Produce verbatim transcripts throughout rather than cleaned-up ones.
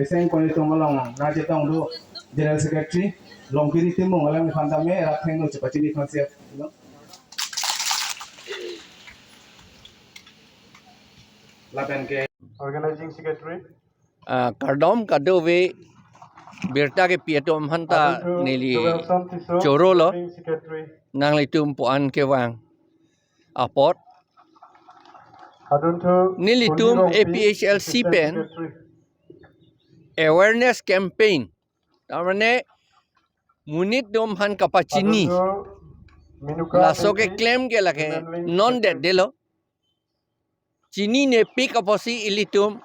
Seng pon itum along nangchetong do General Secretary Longkiri Timung alangliphan tame rat thengno chepachini phan siap. Lapen ke Organizing Secretary. Ah, kardom kadokave birta kepi atum aphanta neli chorolo. Nanglitum pu-an kevang apot nelitum A P H L C pen awareness campaign, tar mane monit atum aphan kapachini, laso keklem ke lake non detdetlo. Chininepik apotsi ilitum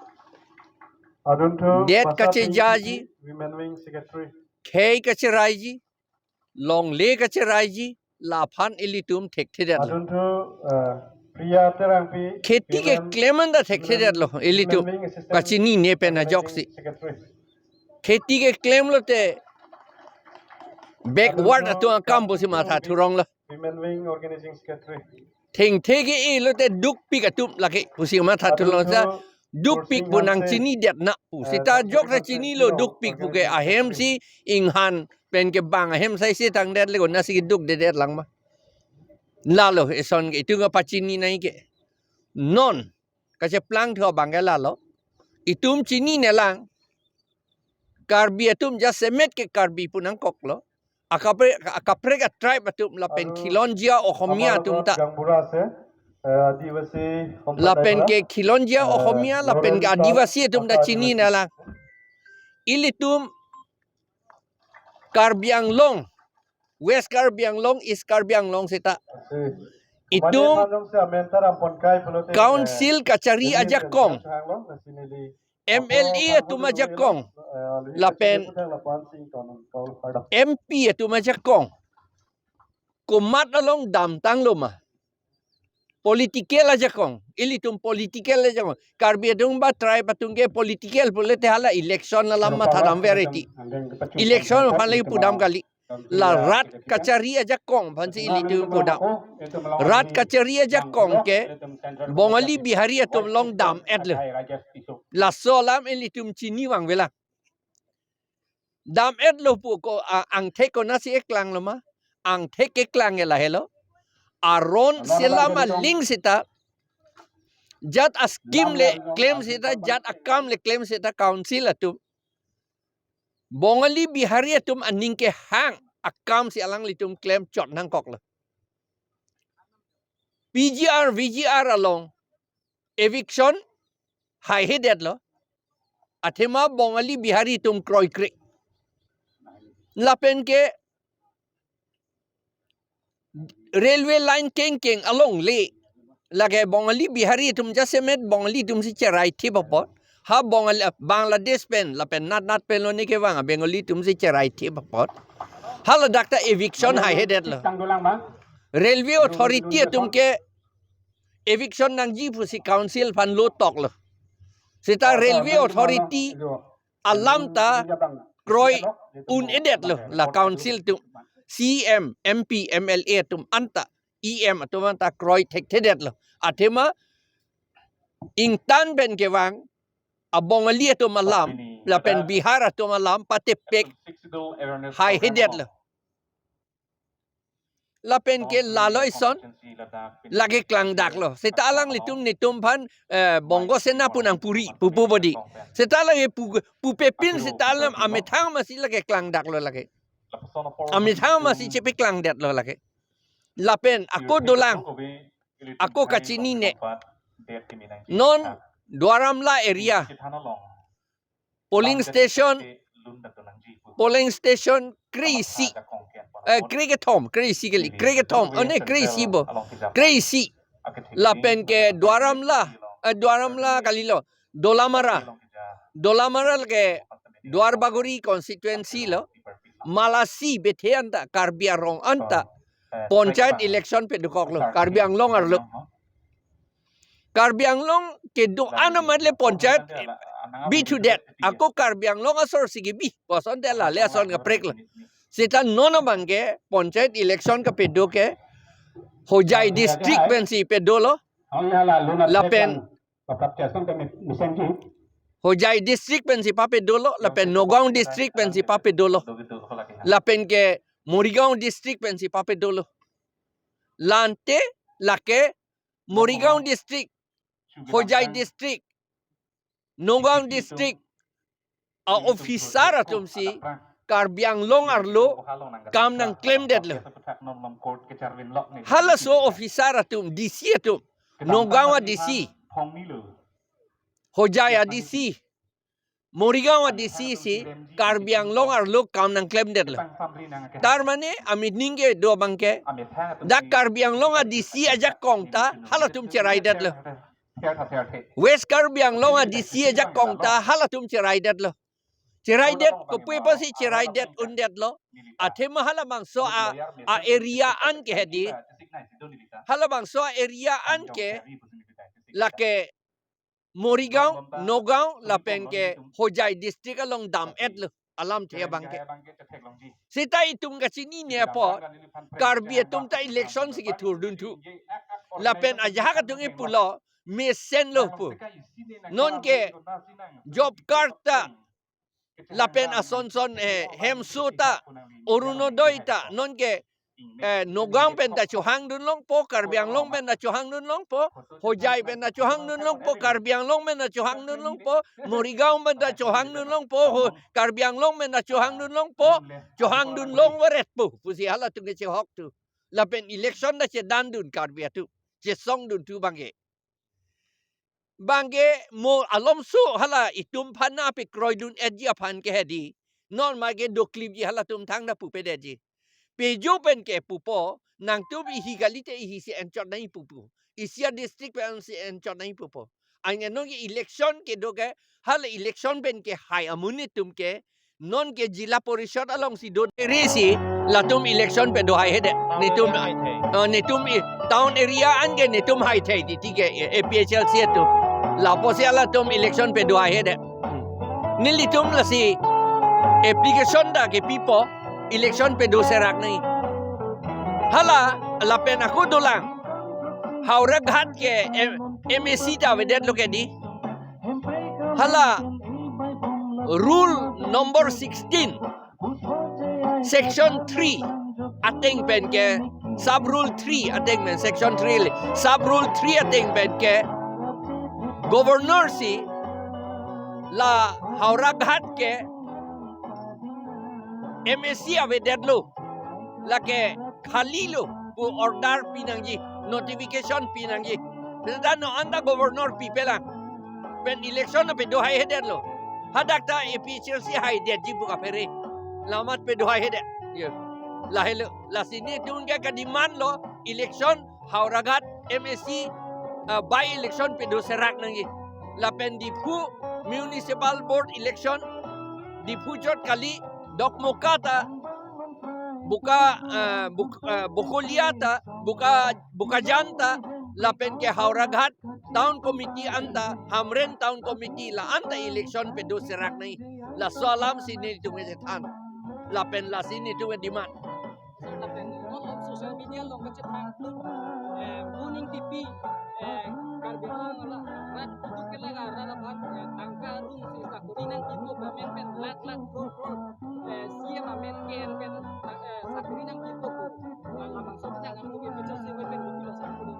det kachejaji, khei kacheraiji, longle kacheraiji, laphan ilitum thekthedetlo. Kheti keklem anta thekthedetlo ilitum kachinine pen ajoksi. Kheti keklem lote backward atum akam pusi matha thuronglo. Thengthe ke-e lote dukpik atum lake pusi matha thuronglo, sa dukpik pu nangchinidet na pu. Seta jokta chinilo dukpik pu ke, ahemsi inghan pen kebang ahem sai si tangdet le konatsi kedukdedet lang ma. Lalo eson ke itum kapachini nangji ke. Non kacheplang thu abang ke lalo. Itum chinine lang. Karbi atum jasemet ke Karbi pu nangkoklo. Akaprek, akaprek a-tribe atum lapen khilonjia Ohomia atum ta, lapen ke khilonjia Ohomia lapen ke Adivasi atum ta chinine lang. Ilitum Karbi Anglong, West Karbi Anglong, East Karbi Anglong seta itum council kachari ajakong, M L A atum ajakong, lapen M P atum ajakong, komat along damtanglo ma? Political ajakong, ilitum political ajakong. Karbi atum ba tribe atum ke political pulote hala election alam mathadam vereti. Election aphan lagi pudam kali. La rat kachari ajakong aphansi ilitum pudam. Rat kachari ajakong ke Bongali Bihari atum along dam-etlo. Laso alam ilitum chini vangvelang. Dam-etlo pu ko, a, angthek konatsi eklanglo ma? Angthek keklang ke lahelo. Aron selam aling seta, jat a-scheme le klem seta, jat akam le klem seta council atum Bongali Bihari atum aning kehang akamsi alanglitum klemchot nangkoklo. P G R, V G R along eviction haihedetlo. Athema Bongali Bihari atum kroikre. Lapen ke railway line kengkeng alongle lake Bongali Bihari atum jasemet Bongali atumsi cherai thip apot. Ha Bongali, Bangladesh pen lapen natnat pen lone kevang a-Bengali atumsi cherai thip apot. Haladak ta eviction haihedetlo. Railway authority atum ke eviction nangji pusi council aphan lo toklo. Seta railway authority alam ta kroi un-edetlo la council atum. C M, M P, M L A atum anta, E M atum anta kroi thekthedetlo. Athema ingtan pen kevang a-Bongali atum alam lapen Bihar atum alam patepek haihedetlo. Lapen ke lalo ison lake klangdaklo. Seta alanglitum netum aphan, eh, Bongo Sena pu nangpuri pupu bodi. Seta lake pu, pupepin seta alam amethang masi lake klangdaklo lake. Amethang masi chepeklangdetlo lake. Lapen ako dolang, ako kachinine. Non Duar Amla area polling station, polling station kre-isi, eh, krekethom, kre-isi kali, krekethom, oh ne kre-isi bo, kre-isi. Lapen ke Duar Amla, eh, Duar Amla kalilo, Dolamara, Dolamara ke Duar Bagori constituency lo, Malasi Bethe anta, Karbi arong anta, panchayat election pedokoklo, Karbi Anglong arlo. Karbi Anglong kedo-an amat le panchayat bithudet. Ako Karbi Anglong asor si kebi. Puson te la le ason kapreklo. Seta non abang ke panchayat election kapedo ke Hojai district pensi pedolo. Lapen Hojai district pensi pape dolo, lapen Nagaon district pensi pape dolo, lapen ke Morigaon district pensi pape dolo. La ante lake Morigaon district, Hojai district, Nagaon district a officer atum si Karbi Anglong arlo kam nangklemdetlo. Halaso officer atum, D C atum, Nagaon a D C, Hojai a D C, Morigaon a D C si Karbi Anglong arlo kam nangklemdetlo. Tar mane ameaning kedo abangke, dak Karbi Anglong a D C ajakong ta halatum cheraidetlo. West Karbi Anglong a D C ajakong ta halatum cheraidetlo. Cheraidet, kopi apotsi cheraidet undetlo? Athema halabangso a, a area an ke hedi, halabangso a area an ke lake Morigaon, Nagaon lapen ke Hojai district along dam-etlo alamthe abangke. Seta itum kachinine apot, Karbi atum ta election si kethurdunthu, lapen ajahak atum ke pulo mesenlo pu. Non ke job card ta, lapen asonson, eh, hemso ta, Orunodoi ta, non ke, eh, Nagaon pen ta chohangdun longpo, Karbi Anglong pen ta chohangdun longpo, Hojai pen ta chohangdun longpo, Karbi Anglong pen ta chohangdun longpo, Morigaon pen ta chohangdun longpo, ho, Karbi Anglong pen ta chohangdun longpo, chohangdun longvaretpo pusi halatum ke chehok thu. Lapen election ta chedandun Karbi atum, chesongdunthu abangke. Abangke mo alomso hala itum aphan nangpekroidun-etji aphan ke hedi, non ma ke doklipji halatum thangta pupedetji. Pejo pen ke pupo, nangtum ihi kalite ihi si enchot nangji pupo, isi a district pen si enchot nangji pupo. Anke non ke election kedo ke, hala election pen kehai amonit atum ke, non ke Zilla Parishad alongsi dodere si latum election pedo haihedet. Netum, eh, netum i town area an ke netum haithai titi ke, eh, A P H L C atum. Lapusi halatum election pedo haihedet. Hmm. Nelitum lasi application ta kepipo, election pedo serak nangji. Hala, lapen ako dolang, Howraghat ke M-, M A C ta avedetlo ke di. Hala rule number sixteen, section three ateng pen ke, sub rule three ateng pen, section three le, sub rule three ateng pen ke, governor si la Howraghat ke M A C avedetlo, lake khalilo pu order pinangji, notification pinangji. Seta non anta governor pipelang pen election pedo haihedetlo. Hadak ta A P H L C haidetji pu kaphere. La amat pedo haihedet. Yo. Lahelo. Lasi netum ke kademand lo, election Howraghat M A C, ah, by election pedo serak nangji. Lapen Diphu Municipal Board election, Diphu chot kali, Dokmoka ta, Boka, ah, Bok-, ah, Bokolia ta, Boka, Bokajan ta, lapen ke Howraghat Town Committee anta, Hamren Town Committee la anta election pedo serak nangji. Laso alam si netum chethan. Lapen lasi netum demand. Sir, lapen non social media along kachethan atum, eh, Mo Ning Tipi, eh, Karbi Anglong la rat itu ke laga rat aphan, eh, tangka arum si sakori nangpipo government pen lakh lakh crore crore, eh, C M amen ke en pen, eh, sakori nangpipo ko. Labangso kachethan atum ke bichar si pen kopilo sakori.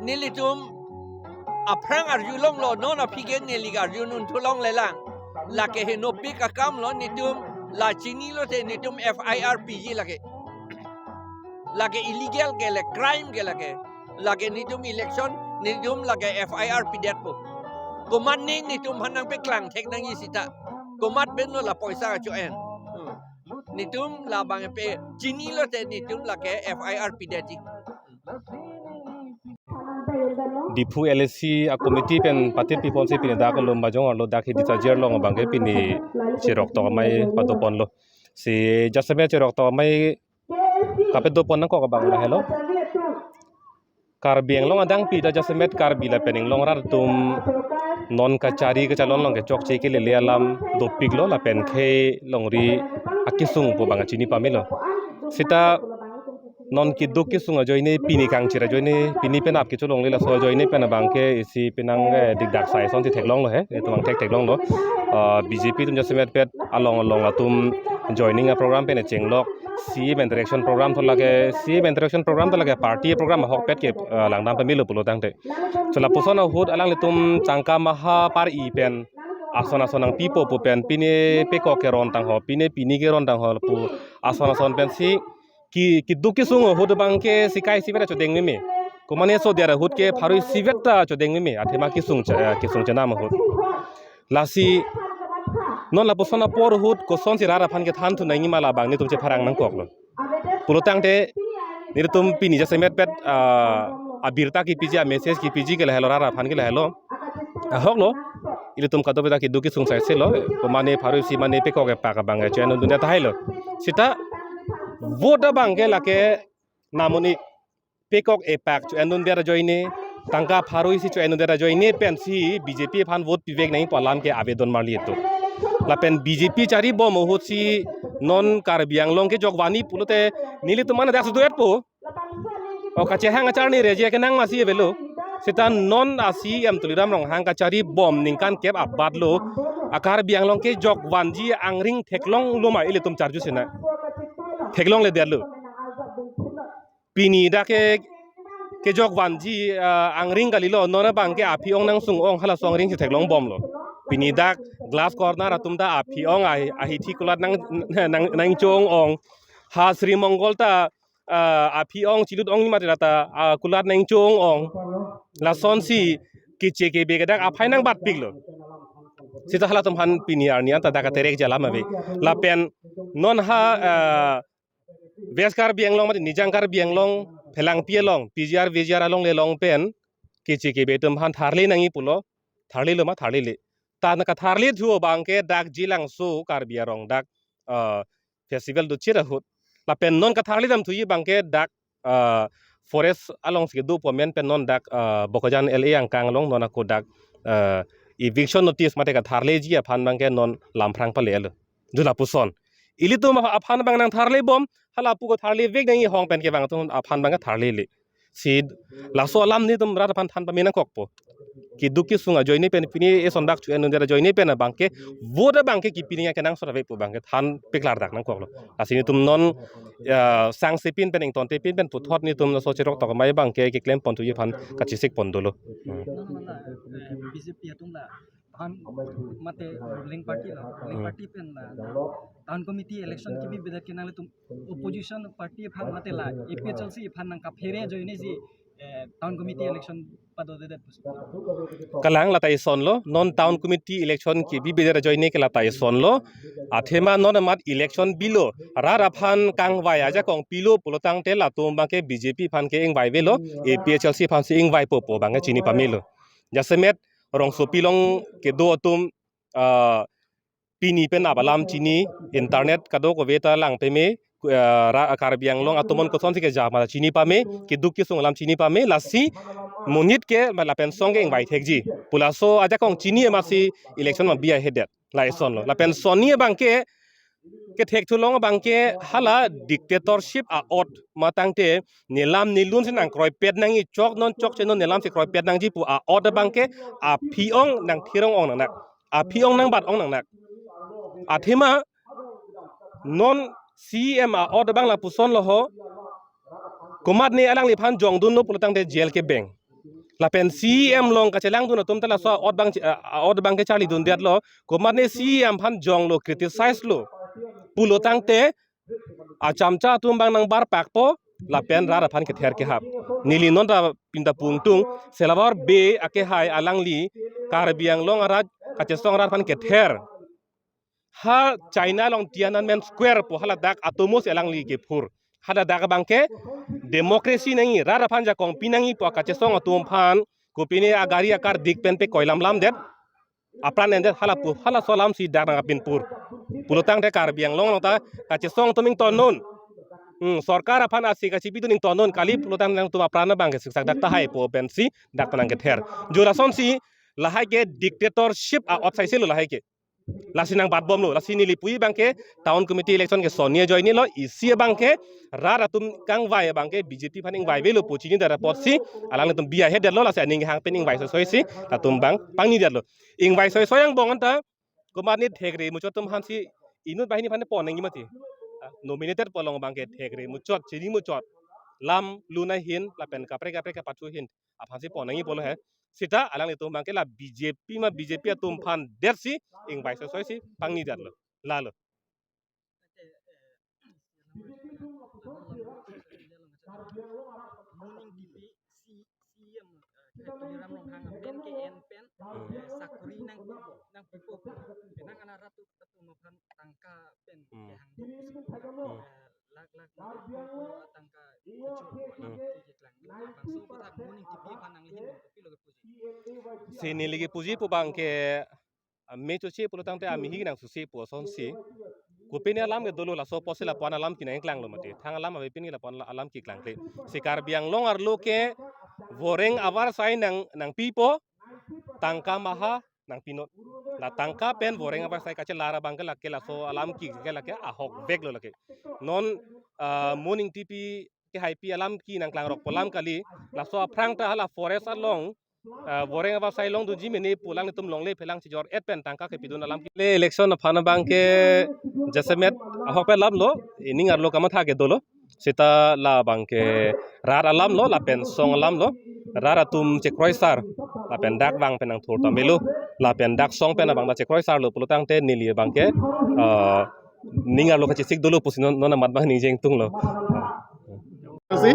Nelitum aphrang arjulonglo, non aphi ke neli arjununthu longlelang. Lake henopik akam lo, netum la chinilote netum F I R piji lake. Lake illegal ke le, crime ke lake. Lake netum election, netum lake F I R pidetpo. Komat ne netum aphan nangpeklang thek nangji seta. Komat pen lo la poisa kacho-en. Hmm. Netum labang pe chinilote netum lake F I R pidetji. Diphu L A C a committee pen patir piponsi pini dak Lumbajong arlo dak Hidi Chajir along abangke pini cheroktok amei padoponlo. Si jasemet cheroktok amei kapedopon nangkok abang lahelo. Karbi Anglong adang pi ta jasemet Karbi lapen Anglong arat atum non kachari kachelong along ke chokche kelele alam dopiklo lapen khei longri akesung pu abang chini pamelo. Seta Non keduk kesung ajoine, pini kangchir ajoine, pini penap kecholongle laso ajoine pen abangke isi penang, eh, dikdak sai asonsi theklonglo he, itum angthek theklonglo. Ah, B J P atum jasemet pet along along atum joining a program pen chenglok, C M interaction program tho lake, C M interaction program tho lake party program ahokpet ke, ah, langdam pamelo pulo tangte. Cho lapuson ahut alanglitum tangka maha par-i pen ason ason nangpipo pu pen, pine pekok keron tangho, pine pini keron tangho pu ason ason pensi ki, keduk kesung ahut abangke sikai isivet ta chodeng meme. Komane soder ahut ke pharo isivet ta chodeng meme. Athema kesung cha-, eh, kesung chenam ahut. Lasi non lapuson apor ahut kosonsi rat aphan kethan thu nangji ma labang netum chepharang nangkoklo. Pulo tangte nelitum pini jasemet pet, ah, abirta kepiji, a message kepiji ke lahelo, rat aphan ke lahelo. Ahoklo, ilitum kadokave ta keduk kesung saiselo, komane pharo isi mane pekok epak abang cho-en dunde tahai lo. Seta vote abangke lake namoni pekok epak cho-en dunde ajoine, tangka pharo isi cho-en dunde ajoine pensi B J P aphan vote pivek nangji pu alam ke avedon marli atum. Lapen B J P charibom ahutsi non Karbi Anglong kejok vanji pulote nelitum mana dak suduet po. O kachehang acharni reje kenang masi avelo. Seta non a C M Tuliram Ronghang kacharibom ningkan kep abatlo, a Karbi Anglong kejok vanji angring theklonglo ma ilitum charju sina. Theklongledetlo. Pini dak ke, kejok vanji, ah, angring kalilo, non abangke aphi-ong nangsung-ong halaso angringsi theklongbomlo. Pini dak glass corner atum ta aphi-ong ahi, ahithi kulat nang, nang, nangcho-ong-ong. Ha Sri Mongol ta, ah, aphi-ong chilut-ong mati lata, ah, kulat nangcho-ong-ong. Lasonsi keche kebe ke dak aphai nangbatpiklo. Seta halatum aphan pini arni anta dak aterek alam ave. Lapen non ha, ah, West Karbi Anglong mati Nijang Karbi Anglong phelangpi along, P G R, V G R along le along pen keche kebe atum aphan tharle nangji pulo, tharlelo ma tharlele. Ta nangkatharle thu abangke dak Jilangso Karbi arong dak, ah, festival dochir ahut. Lapen non katharle dam thuji abangke dak, ah, forest alongsi kedo pu amen pen non dak, ah, Bokajan L A angkang along non ako dak, ah, eviction notice mate katharleji aphan abangke non lam phrang palelo. Dun lapuson. Ilitum aphan abang nangtharlebom, hala pu ko tharlevek nangji ahong pen ke bang atum aphan abangke tharlele. Si laso alam netum rat aphan than pame nangkokpo. Keduk kesung ajoine pen pini eson dak cho-en dunde ajoine pen abangke vote abangke kepi nangji kenangsot ave pu abangke thanpik klardak nangkoklo. Lasi netum non, ya, sangsepin pen ingtontepin pen puthot netum laso cherok tok amei abangke keklem pon thuji aphan kachesik pon dolo. Hmm. Non mala, eh, B J P atum la aphan mate ruling party lo, ruling Hmm. party pen la town committee election kebibedet ke nanglitum opposition party aphan mate la A P H L C aphan nangkaphere ajoinesi, eh, town committee election padodedet pusi. Kalang lata isonlo, non town committee election kebibedet ajoine ke lata isonlo. Athema non amat election bilo, rat aphan kangvai ajakong pilo pulo tangte latum abangke B J P aphan ke ingvai avelo, A P H L C aphansi ingvaipo pu abangke chini pamelo. Jasemet rongsopi along kedo atum, ah, pini penap alam chini, internet kadokave ta lang peme, ah, ra-, Karbi Anglong atomon kosonsi kejama chini pame, keduk kesung alam chini pame, lasi monit ke ma lapen song ke ingvai thekji. Pu laso ajakong chini amatsi election ma bi ahedet, la isonlo. Lapen sonni abangke, kethek thulong abangke hala dictatorship a-ot ma tangte nelam nelunsi nangkroipet nangji, chok non chokche non nelamsi kroipet nangji pu a-ot abangke aphi-ong nangthir-ong-ong nangnak. Aphi-ong nangbat-ong nangnak. Athema non C M a-ot abang lapuson lo ho. Komatne alangliphan jongdunlo pulo tangte jail kebeng. Lapen C M along kachelangdun atum ta laso a-ot abang, a-ot abangke charlidundetlo. Komatne C M aphan jonglo, criticize lo pulo tangte achamcha atum abang nangbarpakpo, lapen rat aphan kether kehap. Neli non ta pinta pungtung, Selawar Bey akehai alangli Karbi Anglong arat kachesong rat aphan kether. Ha China along Tiananmen Square pu haladak atomosi alangli kephur. Haladak abangke democracy nangji, rat aphan jakong pi nangji pu akachesong atum aphan kopine agari akardik pen pekoi lamlamdet. Apran endet hala pu, halaso alamsi dak nangpinphur. Pulo tangte Karbi Anglong along ta kachesong atum ingtonnon. Hmm, sorkar aphan asi kachipidun ingtonnon kali pulo tangte nangtum apran abangke siksak dak tahai pu pensi dak ta nangkether. Jo lasonsi lahai ke dictatorship a-ot saiselo lahai ke. Lasi nangbatbomlo, lasi neli pu abangke town committee election ke sonni ajoinelo, isi abangke rat atum kangvai abangke B J P aphan ingvai avelo pu chinidar apotsi alanglitum biya hedetlo, lasi aning hang pen ingvai soisoi si latum abang pangnidetlo. Ingvai soisoi angbong anta komatne thekre muchot atum aphansi inut banghini aphan pon nangji mati. Ah, nominated pu along abangke thekre muchot, chini muchot, lam lun ahin lapen kaprek kaprek kapathu ahin aphansi pon nangji pulo he. Seta alanglitum abangke la B J P ma B J P atum aphan detsi ingvai soisoi si pangnidetlo. Lalo. Moning T P C, CEM, eh, Tuliram Ronghang amen ke en pen, eh, sakuri nang, nangpipo. Penang ana rat atum aphan tangka pen Hmm. kehang. Hmm. Eh, lak lak tangka Hmm. keklang. Bangso aphuthak Moning T P aphan nanglihin kopilo kepuji? Si neli kepuji pu abangke, ah, me choche pulo tangte amihi nangsusi pu asonsi. Kopine alam ke dolo, laso apotsi lapu-an alam ke nangklanglo mati. Thang alam avepin ke lapu-an alam keklang kle. Si Karbi Anglong arlo ke voreng avarsai nang, nangpipo, tangka maha nangpinon. La tangka pen voreng avarsai kachelar abangke lake laso alam ke, ke lake ahokveklo lake. Non, ah, Moning T P kehaipi alam ke nangklangrok pu alam kali, laso aphrang ta hala forest along, ah, voreng avarsai longdunji mene pu alanglitum longle phelang chijor-et pen tangka kepidun alam ke. Le election aphan abangke jasemet ahok pen alamlo, ining arlo kamatha ke dolo. Seta la abangke rat alamlo, lapen song alamlo, rat atum chekroisar, lapen dak vang pen nangthur ta melo, lapen dak song pen abang ta chekroisarlo pulo tangte neli abangke, ah, ning arlo kachesik dolo pusi non, non amat abang ningjeng tunglo. Si?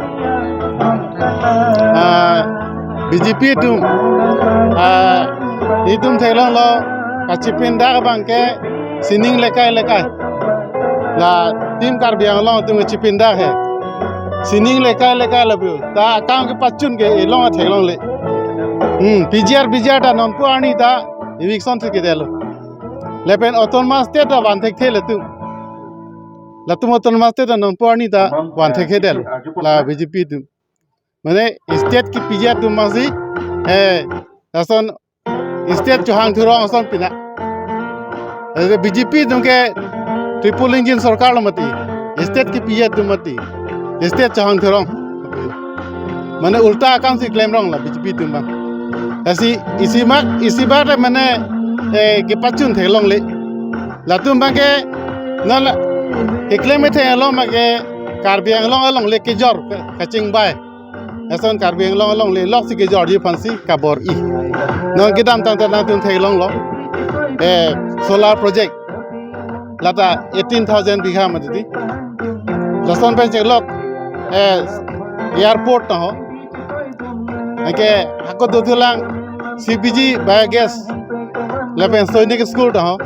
Ah, B J P atum, ah, itum theklonglo, kachipin dak abangke sining lekai lekai. La Team Karbi Anglong atum kachipin dak he. Sining lekai lekai lapu. Ta akam kepachun ke ilong theklongle. Hmm, P G R, P G R ta nonpu arni ta eviction si kedetlo. Lapen autonomous state ta van thekthe latum. Latum autonomous state ta nonpu arni ta van thekthe detlo. La B J P atum. Mane state kepiji atum masi, eh, lason state chohang thurong ason pina. Eh, B J P atum ke triple engine sorkar lo mati. State kepiji atum mati. State chohang thurong. Mane ulta akam si klemrong la B J P atum abang. Lasi isi mak, isi bak mane, eh, kepachun theklongle. Latum abangke non la keklem theklong make Karbi Anglong alongle kejor ke, kachingbai. Lason Karbi Anglong alongle loksi kejorji aphansi kabor-i. Non kedamtang ta nangtum theklonglo. Eh, solar project. Lata eighteen thousand bigha mati. Lason pen cheklok, eh, airport ta ho. Anke hako dothulang C B G biogas. Lapen Sainik school ta ho.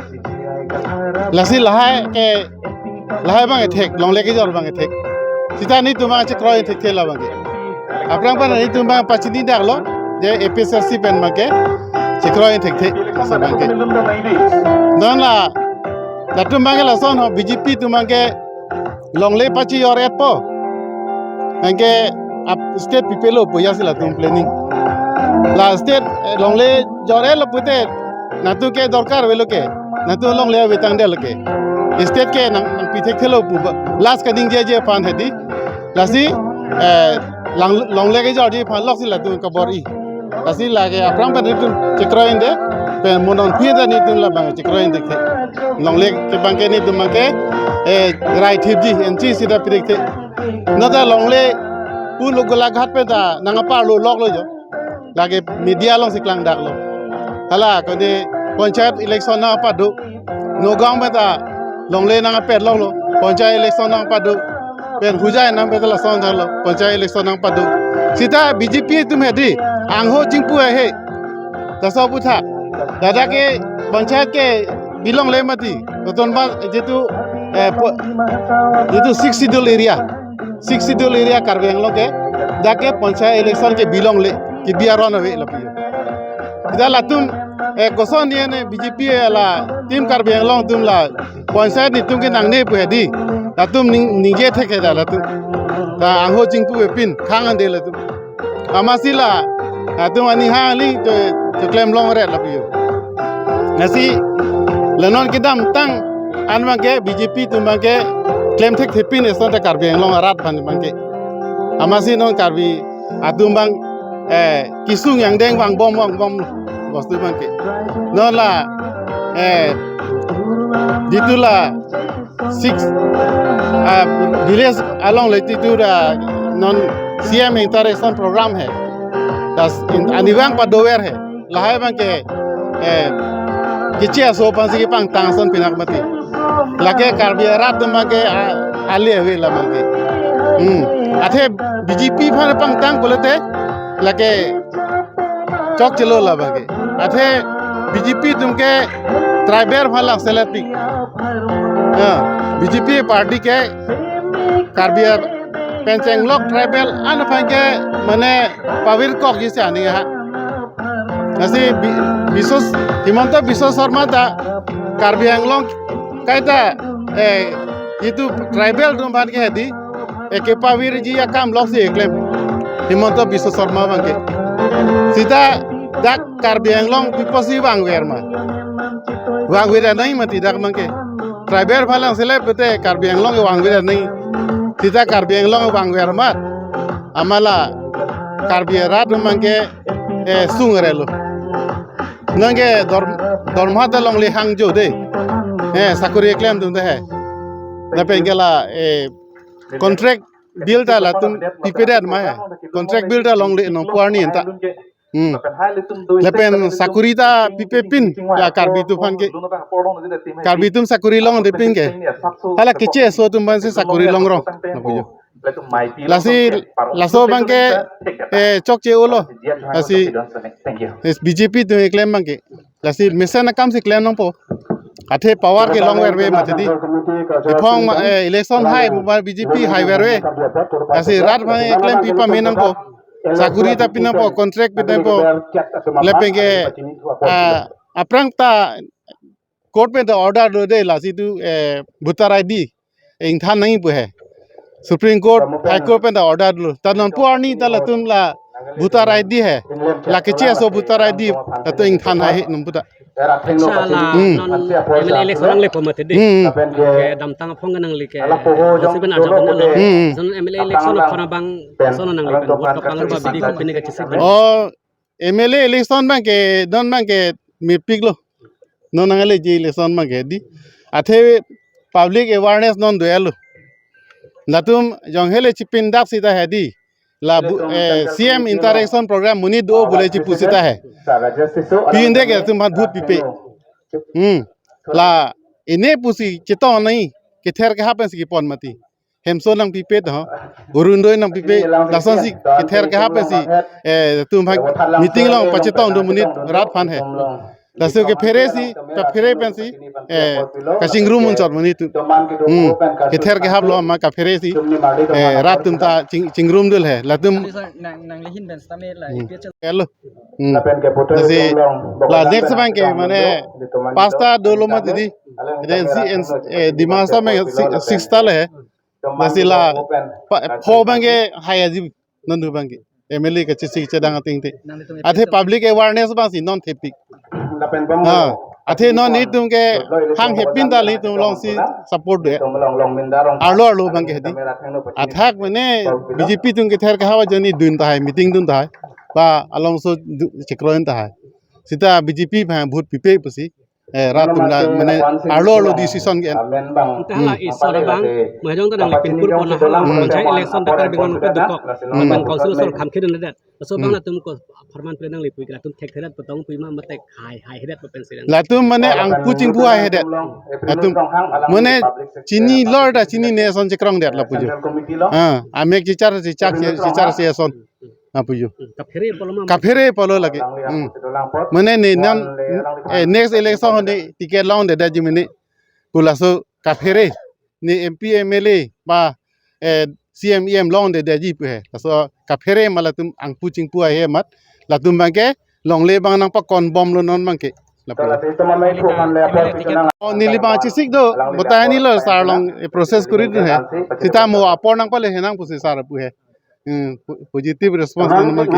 Lasi lahai ke, lahai abang ethek, longle kejor abang ethek. Seta netum abang chekroi thekthe la abangke. Aphrang pen netum abang pachini daklo, je A P H L C pen abangke chekroi thekthe, laso abangke. Non la, latum abangke lason ho B J P atum abangke longle pachijor-etpo. Anke ap state pipelo pu jasi latum planning. La state, eh, longle jor-etlo pute, nangtum ke dorkar avelo ke, nangtum longle ave tangdetlo ke. State ke nang, nangpi thekthelo pu ba, last kaningjeje aphan hedi. Lasi, eh, lang, longle kejorji aphan loksi latum kabor-i. Lasi lake aphrang pen netum chekroi-inde, pen mo nonphi ta netum labang chekroi-inde ke. Longle ke abangke netum abangke, eh, rai thipji, N C C ta pirik the. Non ta longle pu lo Golaghat pen ta nang aparlo loklo jo. Lake media alongsi klangdaklo. Hala kone panchayat election nangpado. Nagaon pen ta longle nangpet loklo. Panchayat election nangpado. Pen Hojai nangpet lason thalo. Panchayat election nangpado. Seta B J P atum hedi. Angho chingpu ahe. Laso aphuthak. Ladak ke panchayat ke bilongle mati. Autonomous jitu, eh, po-, jitu Sixth Schedule area. Sixth Schedule area Karbi Anglong ke, dak ke panchayat election ke bilongle, kebi aron ave lapu. Seta latum, eh, koson ne ne B J P la Team Karbi Anglong atum la panchayat netum ke nangne pu hedi. Latum ning, ningje thektheda latum. Ta angho chingpu avepin, khang-ande latum. Amatsi la, latum aning hang li to, to klemlongret lapu. Lasi, La non kedamtang an abangke B J P atum abangke klemthekthepin eson ta Karbi Anglong arat aphan abangke. Amatsi non Karbi atum abang, eh, kesung angdeng vangbom vangbom bostu abangke. Non la, eh, jitu la six, ah, village along le jitu la non C M Interaction Program hai. Das in, arnivang padover hai. Lahai abangke, eh, Keche aso aphansi kepangtang ason pinang mati. Lake Karbi arat atum abangke, ah, ale ave la abangke. Hmm. Athe B J P aphan pangtang pulote lake chokchelo la abangke. Athe B J P atum ke tribal aphan lang seletpik. Ah, B J P party ke Karbi pen chenglok tribal an aphan ke mane pavirkokji si aning ha. Lasi Bi-, Biswa, Himanta Biswa Sarma ta Karbi Anglong kaita, eh, jitu tribal atum aphan ke hedi, eh, kepavirji akam loksi eklem Himanta Biswa Sarma abangke. Sita dak Karbi Anglong pi apotsi vangver ma? Vangver nangji mati dak abangke. Tribal aphan lang selet pute Karbi Anglong ke vangver nangji. Sita Karbi Anglong vangver amat, amat la Karbi arat atum abangke, eh, sung relo. Non ke dor-, dorma ta longle hangjo de. Eh, sakori klemdunde hai. Lapen ke la, eh, contract bill ta latum pipedet ma hai. Contract bill ta longle nangpo arni anta. Hmm. Lapen sakori ta pipepin la Karbi atum aphan ke. Karbi atum sakori longdepin ke. Hala Keche aso atum aphansi sakori longrong. Lapu jo. Lasi, laso abangke, eh, chokche-olo. Lasi, B J P atum eklem abangke. Lasi mesen akamsi klem nangpo. Athe power ke longverve mati di. Ephong ma, eh, election hai, mobile B J P haiverve. Lasi rat aphan eklem pi pame nangpo. Sakori ta pi nangpo, contract pi nangpo. Lapen ke, ah, aphrang ta court pen ta order do de lasi tu, eh, voter I D ingthan nangji pu hai. Supreme Court, High Court pen ta order lo. Ta nonpu arni ta latum la voter I D hai. La Keche aso voter I D latum ingthan hai nonpu ta. Accha, la, hmm, non M L A election nanglepo mati di. Hmm. Kedamtang aphong nangli ke. Lasi pen arjap nanglo. Hmm. Lason M L A election aphong abang lason nangli pen vote kapangrum abidi ko pine kachesik. Oh, M L A election abangke, non abangke mepiklo. Non nangle je election abangke di. Athe public awareness non do-elo. Latum jong hele chipindak sita hai di. La bu-, eh, C M Interaction Program monit do pule chipu sita hai. Pinde ke latum aphan vote pipe. Hmm. La ine pusi chetong nangji, kether kehap pensi kepon mati. Hemso nangpipe to. Orunodoi nangpipe, lasonsi kether kehap pensi, eh, atum aphan meeting along pachetongdun monit rat aphan hai. Laso kephere si, kephere pensi, eh, kachingrum unchot monit atum. Hmm, kether kehaplo amat kephere si, eh, rat atum ta ching-, chingrumdun hai. Latum. Sir, nang, nangli ahin pen setame la, hmm, A P H L. Hello. Hmm. Lasi, la next abangke, mane, pasta dolo mati di. Then si, eh, Dima Hasao abang si-, six ta le. Lasi la, pa-, pho abangke hai aji nondu abangke. M L A kachesik chedang atengte. Athe public awareness abangsi non thepik. Ha. Athe non nelitum ke hang hepin ta nelitum alongsi support do. Arlo arlo abangke di. Athak mane B J P atum kether kehap ajoine dun tahai, meeting dun tahai. Ba alongso du-, chekroin tahai. Sita B J P aphan vote pipe pusi. Eh, rat atum ta mane arlo arlo decision ke-en. Ante hala, hmm, isi abang, mahjong ta nangli pinpur pon hala, hmm, panchayat election ta Karbi Anglong kedokok, hmm, lapen council asor kham khedun det. Laso abang, hmm, latum ko apharman pen nangli pu ke latum thekthedet, petong pu ma mate hai, haihedet pu pensi. Latum mane angpu chingpu haihedet. Latum mane chinilo ta chinine ason chekrongdet lapu jo. Ah, amek chichar chichak, chichar si ason. Lapu jo. Hmm, kaphere pulo ma. Kaphere pulo lake. Hmm. Mane ne non, eh, next election ne ticket longdedetji mane. Pu laso kaphere ne M P, M L A ba, eh, C M, E M longdedetji pu hai. Laso kaphere ma latum angpu chingpu hai amat. Latum abangke longle abang nangpakon bomlo non abangke. Lapu. Oh, neli abang chesik do, bota neli lo sar along, eh, process koridun hai. Sita mo apor nangpale henang pusi sar pu hai. Hmm, po-, positive response nang mangke.